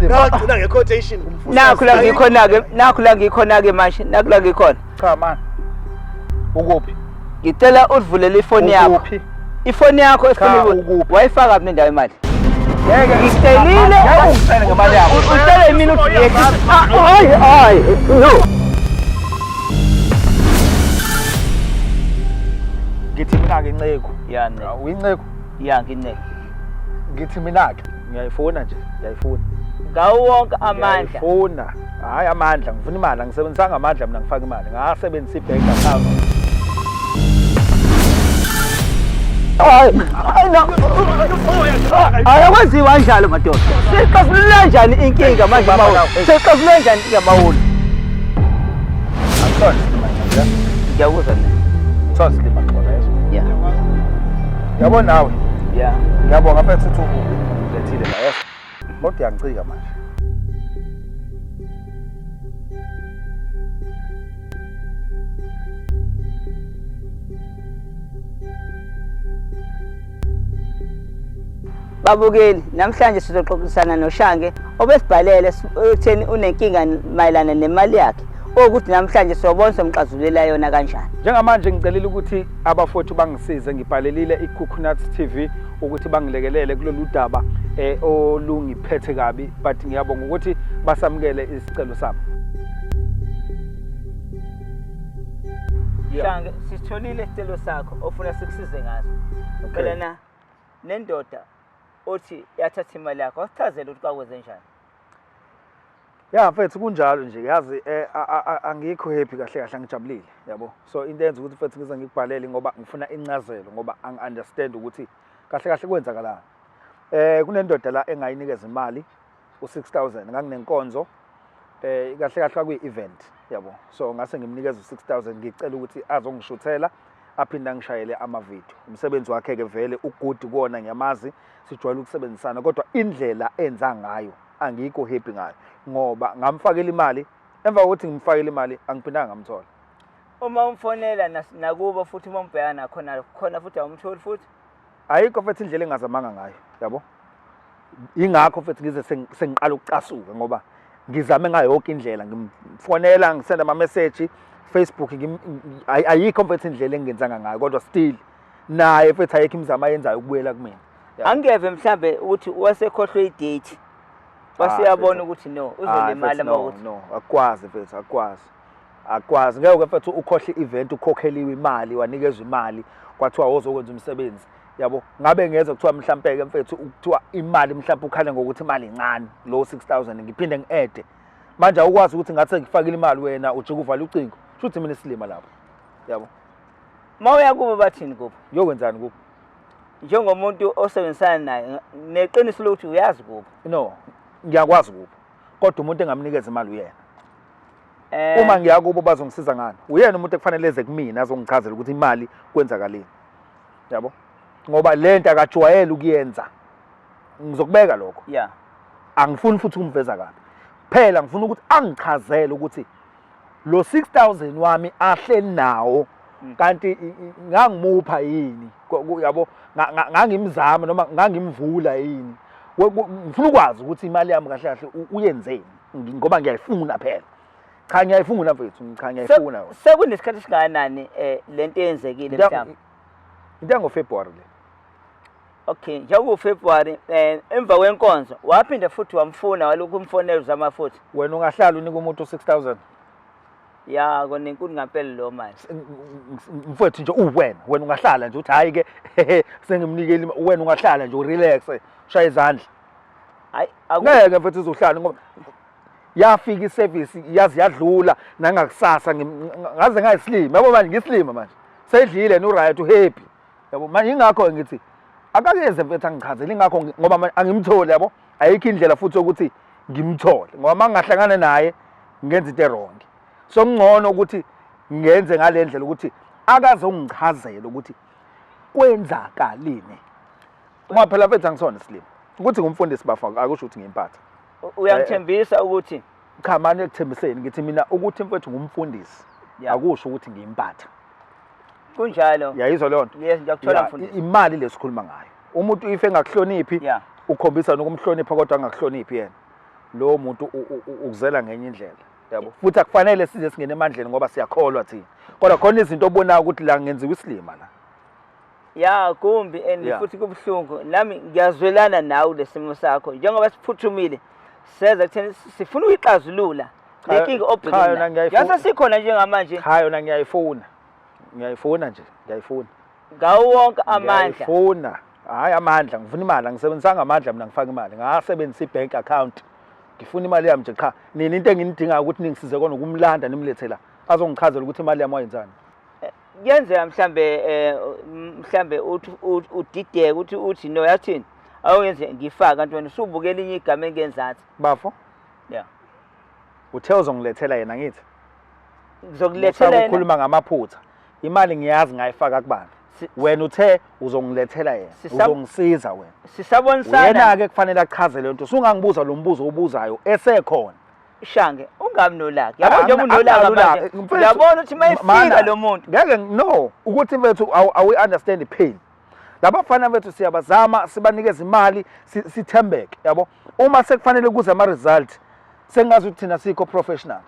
Ngagcina nge-quotation. Nakhu la ngikhona-ke, nakhu la ngikhona-ke manje, nakhu la ngikhona. Cha man. Ukuphi? Ngicela ulivulele ifoni yakho. Ukuphi? Ifoni yakho Cha, efuna ukuphi? wayifaka phi nendawo imali? Ngeke Ngicelile. Ngeke ungicele ngemali yakho. Ucele mina uthi yehlisa. Ah, Hayi, hayi. No. Ngithi mina ke nceku. Ya nceku. Uyinceku. Ya nginceku. Ngithi mina ke ngiyayifuna nje, ngiyayifuna. Ngawo wonke amandla. Ngiyayifuna. Hayi amandla, ngifuna imali, angisebenzisanga amandla mina ngifaka imali. Ngasebenzisa i-bank account. Hayi, hayi no. Hayi akwenziwa kanjalo madoda. Sixazulula kanjani inkinga manje mawulu? Sixazulula kanjani inkinga mawulu? Angitholi isilima nje. Ngiyakuzwa mina. Ngitholi isilima xhola yeso. Yeah. Yabo nawe. Yeah. Ngiyabonga mfethu ukuthi ulethile la yeso. Kodwa uyangicika manje. Babukeli, namhlanje sizoxoxisana noShange obesibhalele ekutheni unenkinga mayelana nemali yakhe. Okuthi namhlanje sobona somxazululela yona kanjani. Njengamanje ngicelile ukuthi abafowethu bangisize ngibhalelile i-Coconuts TV ukuthi bangilekelele kulolu daba olungiphethe kabi but ngiyabonga ukuthi basamukele isicelo sami. Shange, sitholile isicelo sakho ofuna sikusize ngaso. Okay. Phela na nendoda othi yathatha imali yakho, wasichazela ukuthi kwakwenze njani. Ya mfethu kunjalo nje yazi angikho happy kahle kahle angijabulile yabo. So into eyenza ukuthi mfethu ngize ngikubhalele ngoba ngifuna incazelo ngoba angi-understand ukuthi kahle kahle kwenzakalani. Kunendoda la engayinikeza imali u6000 nganginenkonzo kahle kahle kwakuyi event yabo. So ngase ngimnikeza u6000 ngicela ukuthi azongishuthela aphinde angishayele ama video. Umsebenzi wakhe ke vele ugood kuona ngiyamazi sijwayele ukusebenzisana kodwa indlela enza ngayo angikho happy ngayo ngoba ngamfakela imali emva kokuthi ngimfakele imali angiphindanga ngamthola. Uma umfonela nakubo futhi uma umbheka nakhona khona futhi awumtholi futhi. Ayikho mfethu indlela engazamanga ngayo yabo. Ingakho mfethu ngize sengiqala ukucasuka ngoba ngizame ngayo yonke indlela ngimfonela ngisenda ama message Facebook ayikho mfethu indlela engingenzanga ngayo kodwa still naye mfethu ayikho imizamo ayenzayo ukubuyela kumina. Angeve mhlambe ukuthi wasekhohlwe idate. Waseyabona ukuthi no uzolimala mawukuthi no akwazi mfethu akwazi. Akwazi ngeke mfethu ukhohle i-event ukhokheliwe imali wanikezwa imali kwathiwa wozokwenza umsebenzi yabo. Ngabe ngeze kuthiwa mhlampe ke mfethu kuthiwa imali mhlampe ukhale ngokuthi imali incane lo 6000 ngiphinde ngi-ede manje awukwazi ukuthi ngathi ngifakile imali wena ujike uvala ucingo shuthi mina isilima lapho yabo. Mawuya kubo bathini kubo? Ngiyokwenzani kubo? Njengomuntu osebenzisana naye neqiniso lokuthi uyazi kubo. No, ngiyakwazi kubo kodwa umuntu engamnikeza imali uyena. Uma ngiya kubo bazongisiza ngani? Uyena umuntu ekufanele eze kumina azongichazela ukuthi imali kwenzakaleni yabo, ngoba lento akajwayele ukuyenza. Ngizokubeka lokho. Yeah. Angifuni futhi ukumveza kabi. Phela ngifuna ukuthi angichazele ukuthi lo 6000 wami ahleli nawo kanti ngangimupha yini yabo, ngangimzama noma ngangimvula yini. Ngifuna ukwazi ukuthi imali yami kahle kahle uyenzeni ngoba ngiyayifuna phela. Cha ngiyayifuna mfethu, cha ngiyayifuna. Sekunesikhathi esingakanani lento eyenzekile mhlawumbe? Into yango February le. Okay, njengoba February emva kwenkonzo waphinda futhi wamfuna walokhu umfonela uzama futhi. Wena ungahlala unika umuntu 6000? Ya, kona inkulu ngempela lo mali. Mfowethu nje uwena, wena ungahlala nje uthi hayi ke sengimnikele wena ungahlala nje urelax, ushaya izandla. Hayi, ngeke mfethu uzohlala ngoba yafika iservice yazi yadlula nangakusasa ngaze ngayisilima yabo manje ngisilima manje. Seyidlile no right uhappy. Yabo manje ingakho ngithi akakeze mfethu angichazele ingakho ngoba manje angimtholi yabo. Ayikho indlela futhi yokuthi ngimthole ngoba mangahlangana naye ngenza into wrong. So kungcono ukuthi ngenze ngalendlela ukuthi akazongichazela ukuthi kwenzakalini. Ngoba phela mfethu angisona isilima. Ukuthi ngumfundisi bafaka akusho ukuthi ngiyimpatha. Uyangithembisa ukuthi cha manje ekuthembiseni ngithi mina ukuthi mfethu ngumfundisi akusho ukuthi ngiyimpatha. Kunjalo. Yayizwa leyo nto? Yes, ngiyakuthola mfundisi. Imali lesikhuluma ngayo. Umuntu if engakuhloniphi ukhombisa nokumhlonipha kodwa angakuhloniphi yena. Lowo muntu ukuzela ngenye indlela, yabo. Futhi akufanele size singene emandleni ngoba siyakholwa thina. Kodwa khona izinto obonayo ukuthi la ngenziwa isilima la. Ya, kumbi and futhi kubuhlungu. Nami ngiyazwelana nawe lesimo sakho. Njengoba siphuthumile seza kutheni sifuna ukuyixazulula le nkinga obhekene nayo. Yase sikhona njengamanje. Cha, yona ngiyayifuna. Ngiyayifuna nje, ngiyayifuna. Ngawo wonke amandla. Ngiyayifuna. Hayi amandla, ngifuna imali, angisebenzisanga amandla mina ngifaka imali. Ngasebenzisa i-bank account. Ngifuna imali yami nje qha. Nina into enginidingayo ukuthi ningisize kona ukumlanda nimlethe la. Azongichazela ukuthi imali yami wayenzani. Kuyenzeka mhlambe mhlambe uthi udideke ukuthi uthi no yathini awuyenze ngifaka kanti wena usubuka elinye igama engenzansi. Bafo? Yeah. Uthe uzongilethela yena ngithi? Ngizokulethela yena. Ukukhuluma ngamaphutha. Imali ngiyazi ngayifaka kubani. Wena uthe uzongilethela yena, uzongisiza wena. Sisabonisana. Uyena-ke kufanele achaze le nto. Usungangibuza lo mbuzo obuzayo esekhona. Shange, ungabi nolaka. Yabo njengoba unolaka manje. Uyabona ukuthi mayefika lo muntu. Ngeke no, ukuthi mfethu awu understand pain. Labafana bethu siyabazama sibanikeza imali sithembeke, yabo. Uma sekufanele kuze ama result sengazi ukuthi thina sikho professional.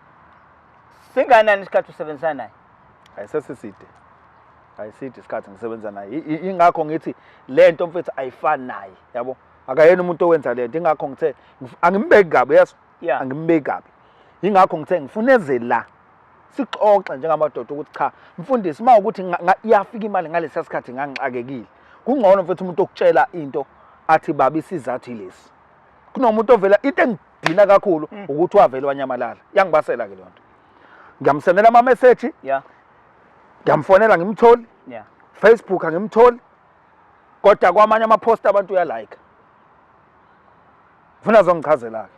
Singanani isikhathi usebenzisana naye? Ayisesiside. Ayiside isikhathi ngisebenza naye. Ingakho ngithi lento mfethu ayifani naye, yabo. Akayena umuntu owenza lento, ingakho ngithe angimbeki kabi, yes. Angimbeki kabi. Ingakho ngithe ngifuna eze la. Sixoxe njengamadoda ukuthi cha mfundisi uma ukuthi iyafika imali ngalesa sikhathi ngangixakekile. Kungcono mfethu umuntu okutshela into athi baba isizathu yilesi. Kunomuntu ovela into engidina kakhulu ukuthi wavele wanyamalala. Iyangibasela ke leyo nto. Ngiyamsendela ama message. Ngiyamfonela ngimtholi. Facebook angimtholi. Kodwa kwamanye ama post abantu uyalike. Ngifuna zongichazela ke.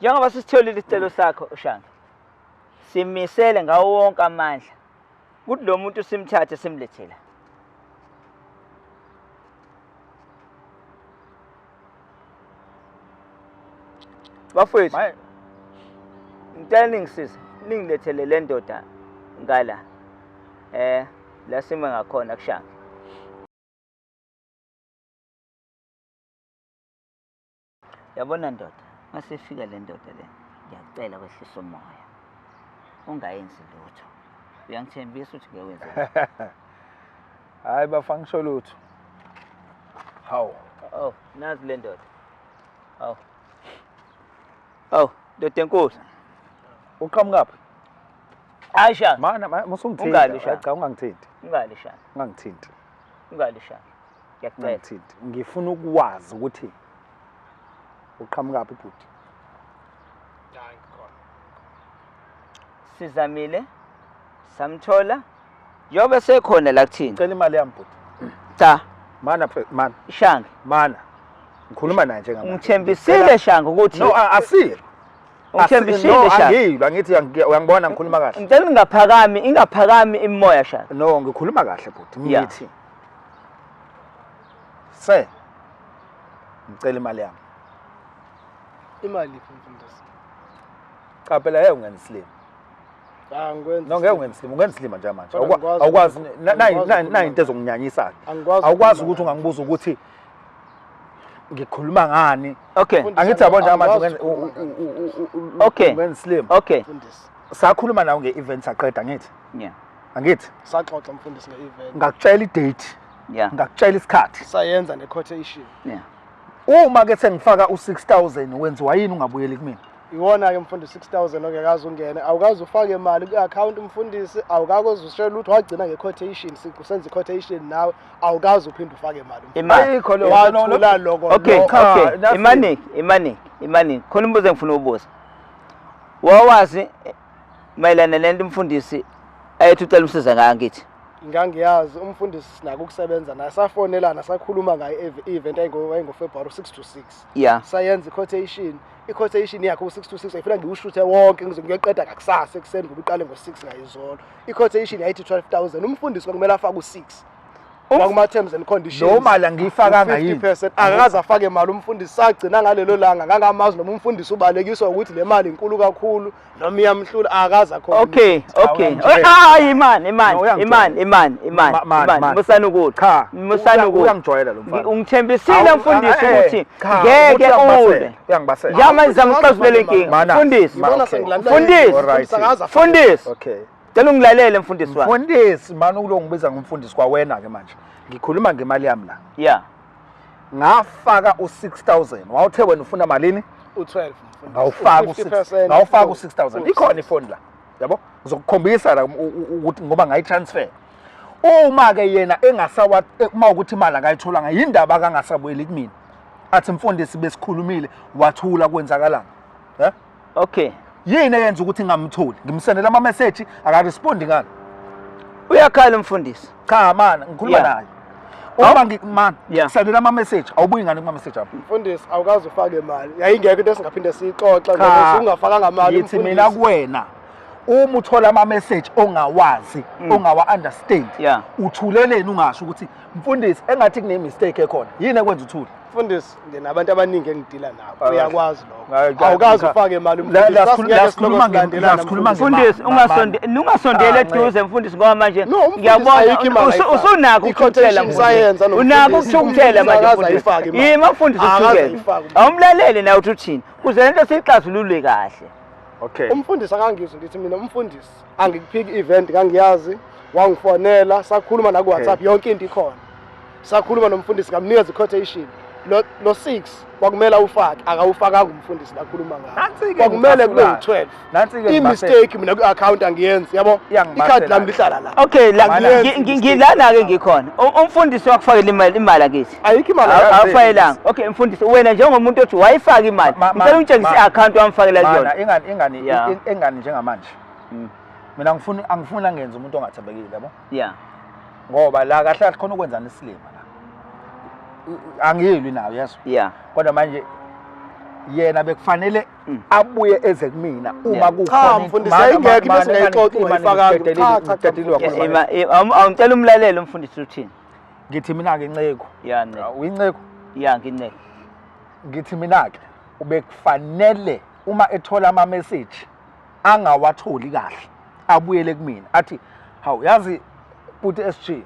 Njengoba sisitholile isicelo sakho Shange. Simisele ngawo wonke amandla ukuthi lo muntu simthathe simlethele. Bafowethu, ngicela ningisize ningilethele le ndoda ngala la sime ngakhona kuShange. Yabona ndoda, masefika le ndoda le, ngiyacela kwehlisa umoya. Ungayenzi lutho. Uyangithembisa ukuthi ngeke wenze lutho. Hayi bafa ngisho lutho. Hawu. Oh, nazi le ndoda. Hawu. Hawu, ndoda enkulu. Uqhamukaphi? Hayi Shange. Mana musungithinta. Ungali Shange. Cha ungangithinti. Ungali Shange. Ungangithinti. Ungali Shange. Ngiyacela. Ungangithinti. Ngifuna ukwazi ukuthi uqhamukaphi bhuti. Hayi ngikhona. Sizamile samthola njengoba sekhona la kuthina. Cela imali yami bhuti. Cha. Mana mana. Shange. Mana. Ngikhuluma naye njengamanje. Ngithembisile Shange ukuthi No, asilo. Ngithembisile Shange. Angiyilwa angithi uyangibona ngikhuluma kahle. Ngicela ingaphakami, ingaphakami imimoya Shange. No, ngikhuluma kahle bhuti. Ngithi. Se. Ngicela imali yami. Imali iphi mfundisi? Cha phela hey ungenza isilima. Angikwenzi. No, ngeke ungenza isilima, ungenza isilima nje manje. Awukwazi nayi into ezokunyanyisa. Awukwazi ukuthi ungangibuza ukuthi ngikhuluma ngani. Okay. Angithi yabo nje manje Okay. ungenza isilima. Okay. Sakhuluma nawe nge-event saqeda ngithi. Yeah. Angithi? Saxoxa mfundisi nge-event. Ngakutshela i-date. Yeah. Ngakutshela isikhathi. Sayenza ne-quotation. Yeah. Uma ke sengifaka u6000 wenziwa yini ungabuyeli kumina? Iwona ke mfundisi 6000 ongekaze ungene, awukaze ufake imali kwi-account mfundisi, awukaze ushele lutho, wagcina nge-quotation, senza i-quotation nawe, awukaze uphinde ufake imali. Imali. Ayikho leyo. Wathula loko. Okay, okay. Imani, imani, imani. Khona umbuzo engifuna ukubuza. Wawazi mayelana nento umfundisi ayethi ucela umsiza ngayo ngithi? Ngangiyazi umfundisi sinako ukusebenza naye, safonelana sakhuluma ngayo i-event ayingo-February 6 to 6. Yeah. Sayenza i-quotation, i-quotation yakhe u-6 to 6 ayifuna ngiwushuthe wonke ngize ngiyoqeda ngakusasa ekuseni ngoba iqale ngo-6 ngayizolo. I-quotation yayithi 12,000, umfundisi kwakumele afake u-6. Wakuma terms and conditions. Lo mali angiyifakanga yini? 50% akakaze afake mali umfundisi, sagcina ngalelo langa ngangamazi noma umfundisi ubalekiswa ukuthi le mali inkulu kakhulu noma iyamhlula, akaze akhona. Okay. Uyangijwayela. Hayi imani, imani, No, uyangijwayela. imani, imani, imani, Man, imani. man. Musani ukulwa. Cha, Musani ukulwa. uyangijwayela lo mfana. Ungithembisile mfundisi ukuthi cha, ngeke ukuthi uyangibasela, ulwe. uyangibasela. Njengamanje zama ukuxazulula inkinga. Mana. Mfundisi, Ngibona okay. sengilandela Mfundisi. umfundisi akaze afake. mfundisi. Okay. Cela ungilalele mfundisi wami. Mfundisi, mani ukulo ngibiza ngomfundisi kwawena ke manje. Ngikhuluma ngemali yami la. Yeah. Ngafaka u6000. Wawuthe wena ufuna malini? U12 mfundisi. Ngawufaka u6. U50%. Ngawufaka u6000. Ikhona ifoni la. Yabo? Ngizokukhombisa la ukuthi ngoba ngayitransfer. Uma ke yena engasawa uma ukuthi imali akayitholanga yindaba akangasabuyeli kumina. Athi mfundisi besikhulumile wathula kwenzakalani? Eh? Okay. Yini eyenza ukuthi ngingamtholi? Ngimsendela ama message akarespondi ngani? Uyakhala mfundisi. Cha mana ngikhuluma Yeah. naye. Uma man Yeah. ngisendela ama message awubuyi ngani kuma message ami? Mfundisi awukaze ufake imali. Yayingekho into esingaphinde siyixoxe ngoba Cha. usungafakanga mali Ngithi mina kuwena uma uthola ama message ongawazi ongawa understand Yeah. uthuleleni ungasho ukuthi mfundisi engathi kune mistake ekhona yini ekwenza uthule? Mfundisi nginabantu abaningi engidila nabo. Alright. Uyakwazi lokho. Hayi, cha, Awukaze cha. ufake imali La- mfundisi. la- Sasingeke la- sikhuluma silokhu silandelana, la- sikhuluma mfundisi. Mfundisi Ma- ungasondeli Ah, eduze mfundisi ngoba manje No, umfundisi ngiyabona ayikho imali ayifaki. usunakho ukuthukuthela I-quotation sayenza nomfundisi. Unakho ukuthukuthela manje Umfundisi akaze mfundisi. ayifake imali. Yima mfundisi Akaze uthukele. ayifake umfundisi. Awumlaleli nawe uthi uthini. Kuze lento siyixazulule kahle. Okay. Umfundisi akangizwa ngithi mina umfundisi angikuphiki event ngangiyazi wangifonela sakhuluma na ku WhatsApp yonke into ikhona. Sakhuluma nomfundisi ngamnikeza i-quotation. Lo 6 kwakumele awufake akawufakanga umfundisi lakhuluma ngawo. Nansi-ke Kwakumele kube ngicasulayo. u12. Nansi-ke I-mistake mina kwi-account angiyenzi yabo. Iyangibasela. Ikhadi lami lihlala la. Okay la Mana. ngilana ke ngikhona. Umfundisi wakufakela imali akithi. Ayikho imali. Awufayelanga. Okay mfundisi wena njengomuntu othi wayifaka imali. Ngicela ungitshengise i-account wamfakela Mana kuyona. ingani Yeah. ingani njengamanje. Mina ngifuna angifuni angenze umuntu ongathembekile yabo. Yeah. Ngoba la kahle kahle khona ukwenzana isilima la. Angiyilwi nayo yeso. Yeah. Kodwa manje yena bekufanele abuye eze kumina uma Yeah. kukhona Cha, mfundisi, ayingekho into esingayixoxa ungayifakanga. Cha, cha, cha, Awungicela umlalele umfundisi uthini. Ngithi mina ke inceku. Yeah nceke. Uyinceku. Yeah ngineke. Ngithi mina ke ubekufanele uma ethola ama message angawatholi kahle abuyele kumina athi hawu yazi buti SG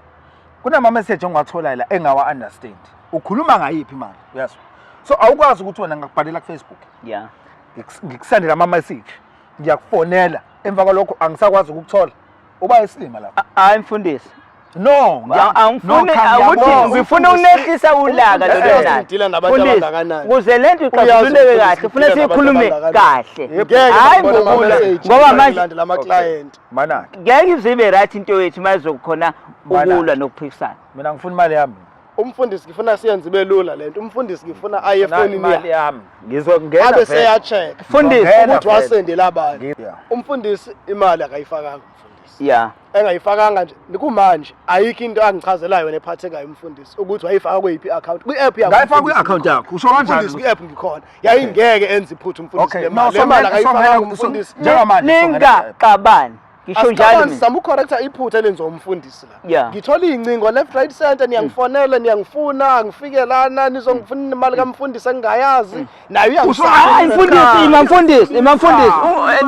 kunama message engiwatholayo la engawa understand ukhuluma ngayiphi imali uyazwa so awukwazi ukuthi wena ngakubhalela ku Facebook Yeah. ngikusendela ama message ngiyakufonela emva kwalokho angisakwazi ukukuthola uba isilima lapha Hayi mfundisi. no Angifuni ukuthi ngifuna unehlisa ulaka Umfundisi lolu nalo. ngidila nabantu Mfundisi, abangakanani. Ukuze lento Uyazi ixazululeke umfundisi kahle funa ngidila nabantu siyikhulume abangakanani. kahle. Ngeke Hayi ngibone ngokulwa ama-message, ngoba manje ngilandela ama-client. mana ngeke ize ibe right into yethu mayizokhona Mana. ukulwa nokuphikisana. mina ngifuna imali yami Umfundisi ngifuna siyenze ibe lula lento. Umfundisi ngifuna aye Ngifuna efonini imali yakhe. yami ngizongena Abe vele. seya-check Mfundisi Ngizongena ukuthi vele. wasendela bani. Yeah. Umfundisi imali akayifakanga umfundisi. Yeah. Engayifakanga nje kumanje ayikho into angichazelayo wena ephathekayo umfundisi ukuthi wayifaka kweyiphi i-account kwi-app yakho. Ngayifaka kwi-account yakho usho kanjani Umfundisi kwi-app ngikhona. Yayingeke enze iphutha umfundisi Okay, le no, mali. Le mali akayifakanga umfundisi. Njengamanje Ningaxabani. Ngisho njalo Asicabani mina. sizama ukucorrecta iphutha elenziwa umfundisi la. Yeah. Ngithola iy'ncingo left right center niyangifonela niyangifuna ngifike lana nizongifuna imali kamfundisi engingayazi naye Hayi mfundisi, ima mfundisi, ima mfundisi.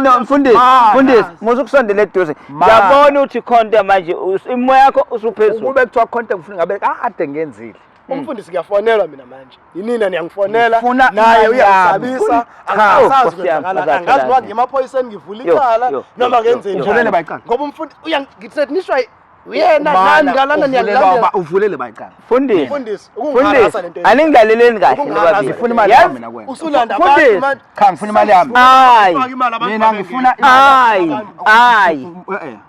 No mfundisi, Mana. mfundisi, musu kusondela eduze. Mana. Ngiyabona ukuthi khonto manje imoya yakho usuphezulu. Ukube kuthiwa khonto ngifuna ngabe kade ngenzile. Umfundisi ngiyafonelwa mina manje. Yinina niyangifonela Ngifuna naye imali yami. uyangisabisa Cha. angasazi Nkosi yami, kwenzakalani azatholakala. angazi noma ngiye emaphoyiseni ngivula Yo, icala yo, noma yo, ngenzeni yo. Uvulele bayicala. ngoba umfundi uyangithreatenishwa uyena nani ngalana niyangilandela Uvulele bayicala. Mfundisi. Mfundisi ukungiharasa Mfundisi, lento aningilaleleni kahle Ukungiharasa. nobabili. Ngifuna imali Yazi- yami mina kuwena. Usulanda Mfundisi. abantu manje Cha ngifuna imali yami. Hayi. Ufake imali abantu Mina babe ngifuna Hayi, hayi.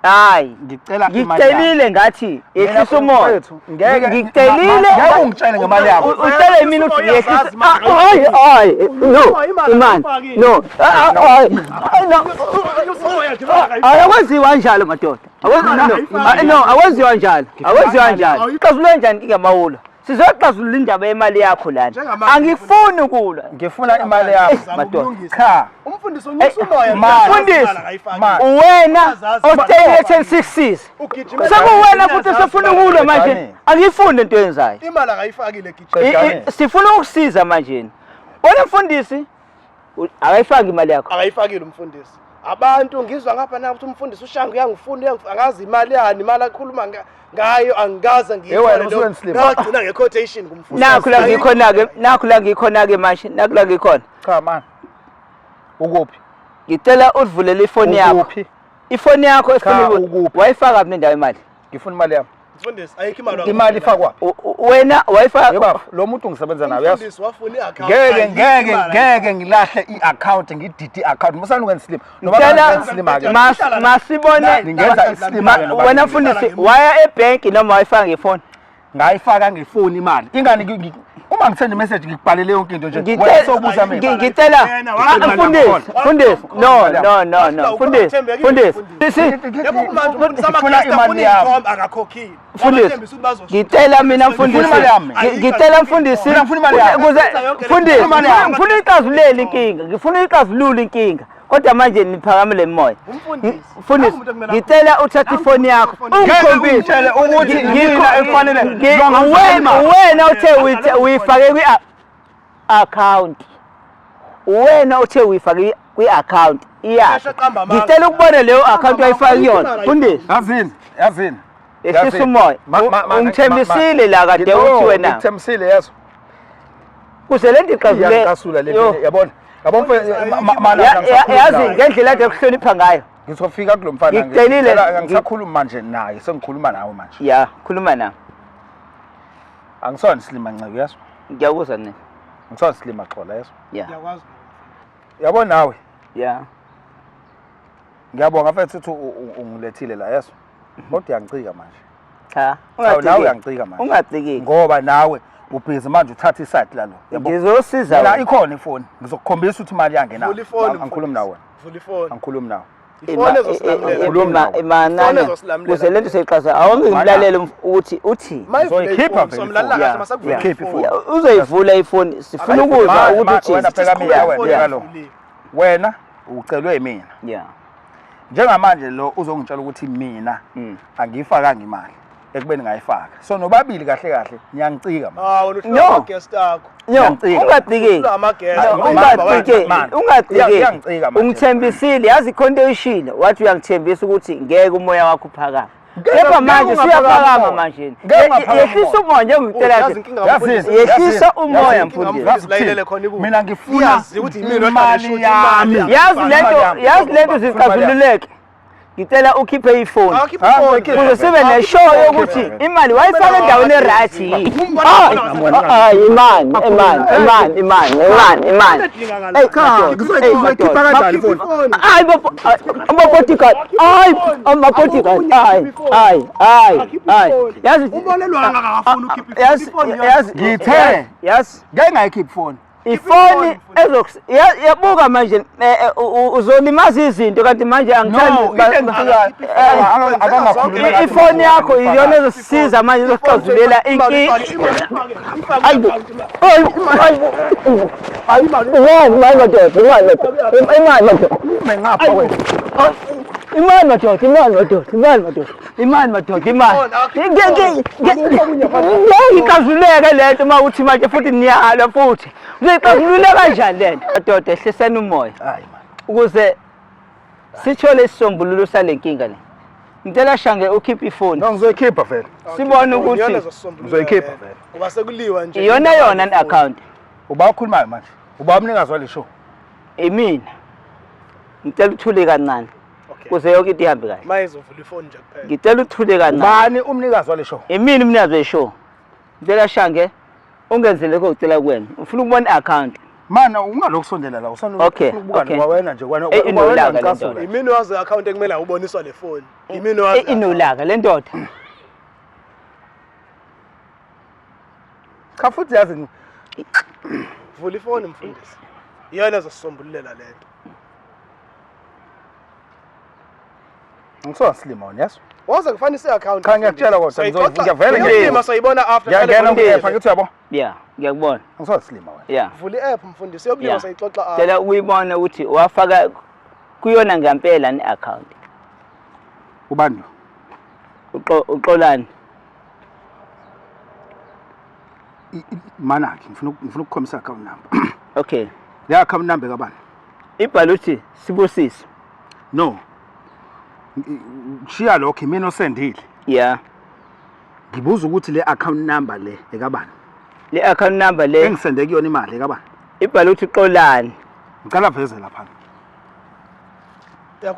Hayi. Ngicela imali yami. Ngikucelile ngathi yehlisa umoya. Mfethu, ngeke Ngikucelile. Ngeke ungitshele ngemali yami. Utshele mina ukuthi Uyazazi yehlisa. imali. Hayi, hayi. No. Imali Imani. ayifakile. No. Hayi. No. Hayi akwenziwa kanjalo madoda. No, no, akwenziwa njalo. Akwenziwa njalo. Xazulula kanjani inkinga mawula? Sizoxazulula indaba yemali yakho lana. Njengamanje Angifuni ukulwa. Ngifuna imali yami. Zama Madoda. ukulungisa. Cha. Umfundisi unyusa umoya. Mfundisi. Ma. Uwena Uyazazi otshele imali. 10 Ugijima Sekuwena futhi sefuna ukulwa manje. Qedani. Angiyifuni lento oyenzayo. Imali akayifakile gijima. Qedani. Sifuna ukusiza manje. Wena mfundisi akayifaki imali yakho. Akayifakile umfundisi. Abantu ngizwa ngapha na ukuthi umfundisi uShangu uyangifuna uyangifuna angazi imali yani imali akhuluma ngayo angikaze Hey, wena, ngiyithole usuke nisilima. ngagcina nge-quotation kumfundisi. Nakhu la ngikhona ke, nakhu la ngikhona ke manje, nakhu la ngikhona. Cha man. Ukuphi? Ngicela uvulele ifoni yakho. Ukuphi? Ifoni yakho Cha, efuna ukuphi? wayifaka phi nendawo imali? Ngifuna imali yami. Mfundisi ayikho imali. Imali ifakwa. Wena wayifaka Yebo, lo muntu ngisebenza naye uyazi. Umfundisi wafuna i-account. Ngeke Ayikho ngeke imali. ngeke ngilahle i-account ngidide i-account. Musani ukwenza isilima. Noma Ngicela ngenza isilima ke. masibone Ningenza isilima ke noma wena mfundisi waya ebhenki noma wayifaka ngefoni? Ngayifaka ngefoni imali. Ingani uma ngisend message ngikubhalele yonke into nje. Wena sobuza mina. Ngicela Yena, wafuna mfundisi, imali. mfundisi, no no no no mfundisi, mfundisi. Yebo kumanje umfundisi Ngifuna ama-guest imali afuna yami. iy'thombe akakhokhile. Mfundisi, Wabathembisa ukuthi bazosho. ngicela mina mfundisi, Ngifuna imali yami. ngicela mfundisi, Mina ngifuna imali yami. kuze mfundisi, Ngifuna imali yami. ngifuna uyixazulule inkinga, ngifuna uyixazulule inkinga. Kodwa manje niphakamile imimoya. Umfundisi. Mfundisi, Nangu umuntu ekumele ngicela uthathe ifoni yakho Nangu ungikhombise. Ngitshele ukuthi mina ekufanele Wena wena uthe uyifake kwi account. Wena uthe uyifake kwi account iyaphi? Esho qamba amanga. Ngicela ukubona leyo account oyifake kuyona. Mfundisi, Yazini, yazini. Ehlisa umoya. Ungithembisile la kade uthi wena. Ngithembisile yeso. Kuze le nto ixazulule. Iyangicasula le Yo. yabona. Yabo mfethu mana Yazi ngendlela ade kuhlonipha ngayo. Ngizofika kulo mfana Ngikucelile. Angisakhulumi manje naye, sengikhuluma nawe manje. Ya, khuluma nami. Angisona isilima Nceku yeso. Ngiyakuzwa nene. Angisona isilima Xola yeso. Ya. Ngiyakwazi. Yabo nawe. Ya. Ngiyabonga mfethu ukuthi ungilethile la yeso. Kodwa uyangicika manje. Cha, Awu, nawe uyangicika manje. Ungacikeki. Ngoba nawe ubhizi manje uthatha iside lalo. Yabo. Ngizosiza Mina wena. ikhona ifoni. Ngizokukhombisa ukuthi imali yangena. Vula ifoni. Angikhulumi nawe. wena. Vula ifoni. Angikhulumi nawe. Ifoni ezosilamulela. Khuluma nawe. Imanana. Ifoni ezosilamulela. Kuze lento seyixaza. Awonke ngimlalele ukuthi uthi. Mayivule Ngizoyikhipha ifoni, vele somlalela ifoni. kahle masakuvula Uyikhiphe ifoni. ifoni. Uzoyivula ifoni. Sifuna ukuzwa ukuthi Wena uthini. bheka mina wena Yeah. bheka lo. Wena ucelwe yimina. Yeah. Njengamanje lo uzongitshela ukuthi mina angiyifakanga imali ekubeni ngayifaka. So nobabili kahle kahle niyangicika manje. Ah, wena uhlula No. ama-guest akho. No, Ngiyangicika. ungacikeki. Uhlula ama-guest. No, ungacikeki. Man, Ungacikeki. iyangicika manje. Ungithembisile, yazi khona into oyishilo. Wathi uyangithembisa ukuthi ngeke umoya wakho uphakame. Ngeke- Kepha manje ngeke ungaphakama usuyaphakama umoya. manje. Ngeke ungaphakama Yehlisa umoya njengokutshela Yazi nje. inkinga kamfundisi. Yehlisa umoya Yazi mfundisi. inkinga kamfundisi layilele khona ikuphi? Mina ngifuna Iyazi ukuthi yimina ohlala imali eshuthi yami. imali. Yazi lento, Imali yazi lento yami. Ngifuna imali yami. zixazululeke. Ngicela ukhiphe ifoni. Akhiphe Ah, ifoni. ngikhiphe. Kuze sibe neshow yokuthi imali wayifaka endaweni e-right yini. Hayi imani, imani, imani, imani, imani, imani. Hey, madoda, hey, Ngizoyikhipha madoda. kanjani ifoni? Hayi ama-bodyguard, hayi ama-bodyguard, hayi, hayi, hayi, hayi. Yazi Ubolelwanga akafuni ukhipha ifoni. yazi Ifoni yonke. yazi Ngithe. yazi Ngeke ngayikhipha ifoni. ifoni yabuka manje uzolimaza izinto kanti manje angithandi No, into engicikayo akangakhulumi kahle. ifoni yakho iyona ezosisiza manje ezoxazulela inkinga. Hayibo. Hayibo. Hayibo. Imali imali madoda, imali madoda. Imali madoda. Ume ngapha wena. Imali madoda, imali madoda, imali madoda. Imali madoda, imali. Ngeke ixazululeke le nto uma uthi manje futhi niyalwa futhi. Uzoyixazulula kanjani le nto? Madoda, ehliseni umoya Hayi man. ukuze sithole isisombululo sale nkinga le. Ngicela Shange ukhiphe ifoni. No ngizoyikhipha vele. Sibone ukuthi Iyona ezosombulula Ngizoyikhipha le. vele. Ngoba sekuliwa nje. iyona yona i-account. Uba ukhulumayo manje. Uba umnikazi wale show. Imina. Ngicela uthule kancane Okay. ukuze yonke into ihambe kahle. Mayizovula ifoni nje kuphela. Ngicela uthule kancane. Ubani umnikazi wale show? Imina umnikazi weshow. Ngicela Shange ungenzele lokho ngicela kuwena. Ufuna ukubona i-account. Mana ungalokhu sondela la usana Okay, ukubuka okay. noma wena nje wena Eh, inolaka le ngicasula. ndoda. Yimina owazi i-account ekumele awuboniswa le foni. Yimina owazi. Inolaka le ndoda. Cha futhi yazi Vula ifoni mfundisi. Iyona ezosombululela le nto. ngisona silima wena yazi. Woza ngifanise i-account. Cha, ngiyakutshela kodwa, Soyixoxa- ngiyavele ngiye. Yokulima soyibona after. Ngiyangena Qale ku-app angithi uyabo? Yeah, ngiyakubona. Angisoze silima wena. Yeah. Vula i-app mfundisi, yokulima Yeah. soyixoxa after. Cela ukuyibona ukuthi wafaka kuyona ngempela ne-account. Ubani lo? Uxolani. Manakhe ngifuna ngifuna ukukhombisa account number. Okay. Le account number kabani? Ibhala uthi Sibusiso. No. Shiya lokho imina osendile. Yeah. Ngibuza ukuthi le account number le ekabani? Le account number le engisende kuyona imali ekabani? Ibhala uthi Xolani. Ngicela veze lapha.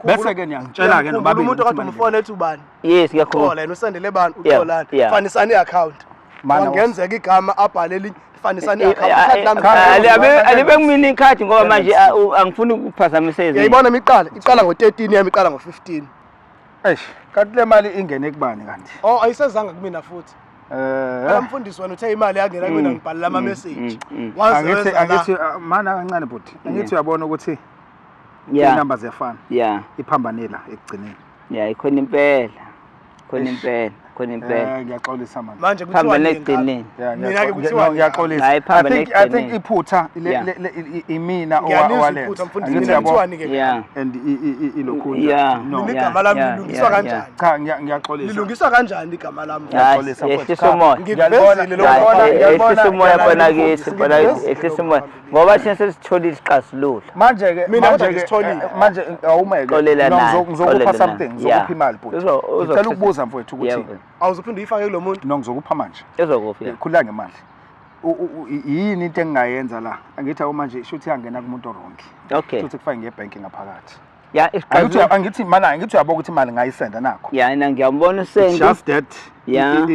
Bese ke niyangitshela ke nobabili umuntu okade umfona ethi ubani? Yes, ngiyakhumbula. Xola yena usendele bani uXolani. Fanisani i-account. Wangenzeka igama abhale elinye fanisani i-account. Alibe kumina ikhathi ngoba manje angifuni ukuphazamisa izinto. Uyayibona imiqala, iqala ngo-13 yami iqala ngo-15. Eish, kanti le mali ingene kubani kanti? Oh, ayisezanga kumina futhi. Eh. Phela mfundisi wena uthe imali yangena kumina ngibhalela ama message. Waze Angithi weza la. angithi ah, mana kancane bhuti. Angithi uyabona ukuthi Yeah. inamba ziyafana. Yeah. Iphambane la ekugcineni. Yeah, ikhona impela. Khona impela, khona impela. Eh ngiyaxolisa manje. Manje kuthiwa Phambane ekugcineni. Yeah, Mina ke ngiyaxo- kuthiwa no, ngiyaxolisa. Hayi, I phambane think I think ekugcineni. iphutha le- Yeah. imina Ngiyalizwa owalenza. iphutha mfundisi Angithi mina uyabo kuthiwani ke? Yeah. and ilokhu Yeah. no. Mina Yeah, igama lami yeah, lilungiswa yeah, kanjani? Cha ngiyaxolisa. Lilungiswa kanjani igama lami? Hayi, Ngiyaxolisa mfowethu. yehlisa Cha, umoya. Ngikuvezile lokho. ngiyalibona, Hayi, ngiyalibona, ehlisa umoya ngiyalibona mfana kithi, mfundisi. mfana kithi, ehlisa umoya. Ngoba thina sesitholile isixazululo. Manje ke Mina kodwa manje ke ngisitholile. manje awumeke. Xolela No, naye, ngizokupha xolela something, naye. ngizokupha Yeah. imali bhuti. Ngicela ukubuza mfowethu ukuthi Yebo. Awuzuphinde uyifake kulo muntu. no ngizokupha manje. Izokuphi? Yeah. Khulula ngemali. Yini into engingayenza la? Angithi awu manje shuthi yangena kumuntu wrong. Okay. Shuthi kufake ngebhenki ngaphakathi. Ya, Angithi isixazululo. angithi mana angithi uyabona ukuthi imali ngayisenda nakho. Ya, mina ngiyambona It's usendi. just that Yeah.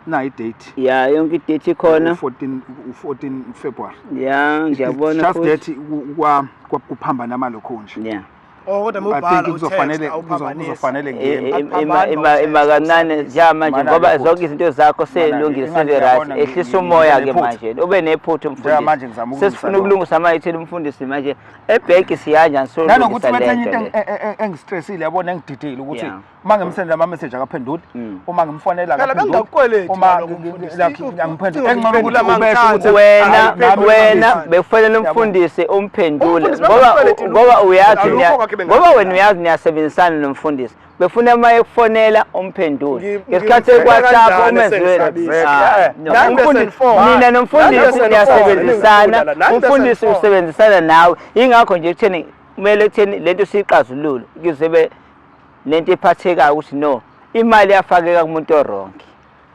nayi date. Ya, yonke idate ikhona. 14 14 February. Ya, ngiyabona Just futhi. that kuphambana amalokho nje. Yeah. Oh kodwa I mubhala think kuzofanele kuzofanele ngiye. Ima kancane njengamanje Mana-ke ngoba futhi. zonke izinto zakho Mana-ke, seyilungile ingane sezi right. ngiyabona Ehlisa umoya ke nginephutha. manje. Ube nephutha umfundisi. Njengamanje ngizama ukulungisa Sesifuna lokho. ukulungisa manje thina umfundisi manje. Ebhenki siyanjani Nanokuthi solungisa bethe enye lento into le. engistressile yabona engididile ukuthi Yeah. uma ngimsendela ama message akaphenduli, uma ngimfonela Phela akaphenduli. bengingakukweleti Uma ngalokho mfundisi. like angiphenduli. Engcono ukuthi Ucingo ubesho ukuthi Wena nami wena ngifundise. bekufanele Yabo. umfundisi umphendule Umfundisi ngoba bengakukweleti ngoba lutho. uyazi Alukho kwakhe ngoba bengakukweleti. wena uyazi niyasebenzisana nomfundisi. Befuna uma ekufonela umphendule. Ngi- Ngesikhathi ngimfonela ekwaWhatsApp kanjani umezwela. sengisabisa? Ah, Eh, no. nani Umfundisi- bese nifona. Nina nomfundisi Nani bese niyasebenzisana, nifona. Nani bese umfundisi nifona. usebenzisana nawe. Ingakho nje kutheni kumele kutheni lento siyixazulule ukuze be lento iphathekayo ukuthi no imali yafakeka kumuntu owrong.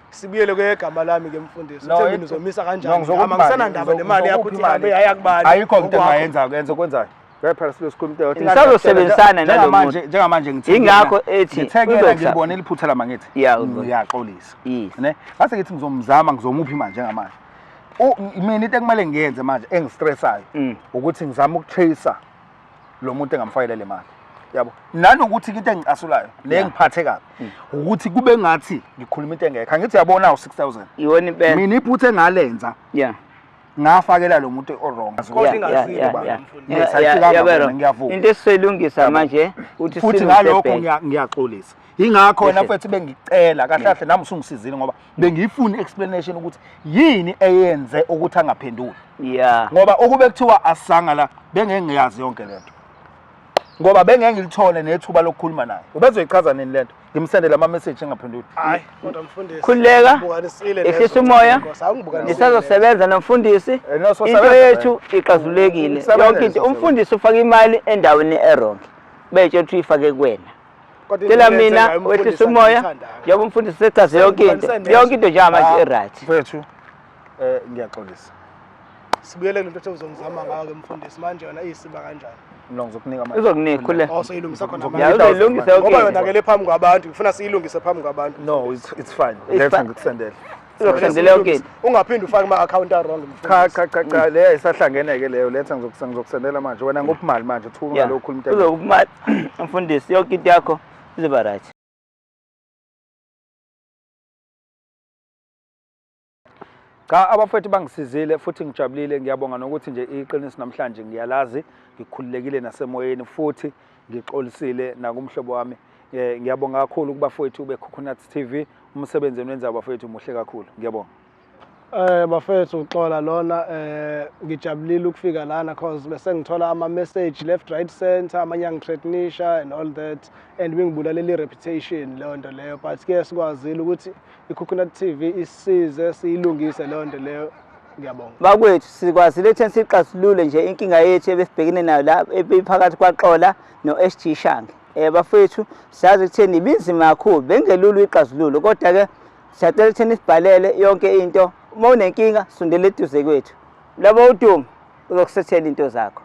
Sibuyele kwegama lami ke mfundisi. No, Uthe mina uzomisa no, kanjani? ngizokupha Igama imali, ngisenandaba nemali yakho ngizokupha uthi ihambe imali. yaya kubani. Ayikho into Okwakho. engayenza yenza kwenzayo. Ngeke phela sibe sikhuluma into eyodwa. Nisazosebenzisana nalo Njengamanje muntu. njengamanje ngithe Yingakho kuyena- ethi ngithe kuyena uzokusa- ngilibone iphutha lami ngithi Yeah, uzwa. ngiyaxolisa. Yes. Ne? Ngase ngithi ngizomzama ngizomupha imali njengamanje. Mina into ekumele ngiyenze manje engistressayo ukuthi ngizame ukutracer lo muntu engamfakela le mali. Yabo. Nanokuthi into engicasulayo nengiphathe kabi ukuthi kube ngathi ngikhuluma into engekho. Angithi uyabona u6000. Iwona impela. Mina iphutha engalenza Yeah. ngafakela lo muntu o-wrong. Kodwa ingazile Yeah, yeah, mfundisi. yeah. Yes, Yeah, ayifikanga yeah, kona, yeah, ngiyavuma. Into esizolungisa manje ukuthi Futhi silungise ngalokho ebhenki. ngiyaxolisa. Yingakho wena Yes. mfethu bengicela kahle kahle nami usungisizile ngoba bengiyifuna i-explanation ukuthi yini eyenze ukuthi angaphenduli. Yeah. Ngoba ukube kuthiwa asanga la bengeke ngiyazi yonke lento. Ngoba bengeke ngilithole nethuba lokukhuluma naye. Ubezoyichaza nini lento? Ngimsendele ama message engaphenduli. Hayi kodwa mfundisi. Khululeka. Ngibukanisile Ehlisa lezo umoya. Nkosi, awungibukanisile. Nisazosebenza nomfundisi. No, sosebenza Into yethu ixazululekile. Ukusebenza Yonke into sizosebenza. umfundisi ufaka imali endaweni e-wrong. Betshe ukuthi uyifake kuwena. Kodwa Tshela indlela enze mina ngayo umfundisi wehlisa umoya angiyithandanga. njengoba umfundisi sechaze yonke into. Sengibukanisene nezo. Yonke into njengamanje i-right. Mfethu ngiyaxolisa. Sibuyele kulento othe uzongizama ngayo ke mfundisi manje yona iyisiba kanjani? No ngizokunika manje. Uzokunika khuleka. Oh soyilungisa khona Ngizokunika manje. Ya uzoyilungisa yonke Ngoba into. yonakele phambi kwabantu, ngifuna siyilungise phambi kwabantu. No, it's fine. It's Letha fine. ngikusendele. Uzokusendela yonke into. Ungaphinde ufake ama account a wrong Cha mfundisi. cha cha cha leyo isahlangene ke leyo letha ngizokusendela manje. Wena ngophi imali manje thuka Yeah. ngalokho khuluma into. engekho. Uzokuba umfundisi yonke into yakho izoba right. Cha abafowethu bangisizile futhi ngijabulile ngiyabonga nokuthi nje iqiniso namhlanje ngiyalazi ngikhululekile nasemoyeni futhi ngixolisile nakumhlobo wami Eh ngiyabonga kakhulu kubafowethu be-Coconut TV umsebenzi eniwenzayo bafowethu muhle kakhulu. Ngiyabonga. Eh bafethu uxola lona eh ngijabulile ukufika lana cause bese ngithola ama message left right center amanye angithreatenisha and all that and bingibulalela i-reputation leyo nto leyo but ke sikwazile ukuthi i-Coconut TV isisize siyilungise leyo nto leyo ngiyabonga. Bakwethu sikwazile ekutheni sixazulule nje inkinga yethu ebesibhekene nayo la ebiphakathi kwaXola no-SG Shange. Eh bafethu siyazi ekutheni ibinzima kakhulu bengelula uyixazululo kodwa ke siyacela ekutheni sibhalele yonke into uma unenkinga sondela eduze kwethu. Labo uDuma uzokusethela into zakho.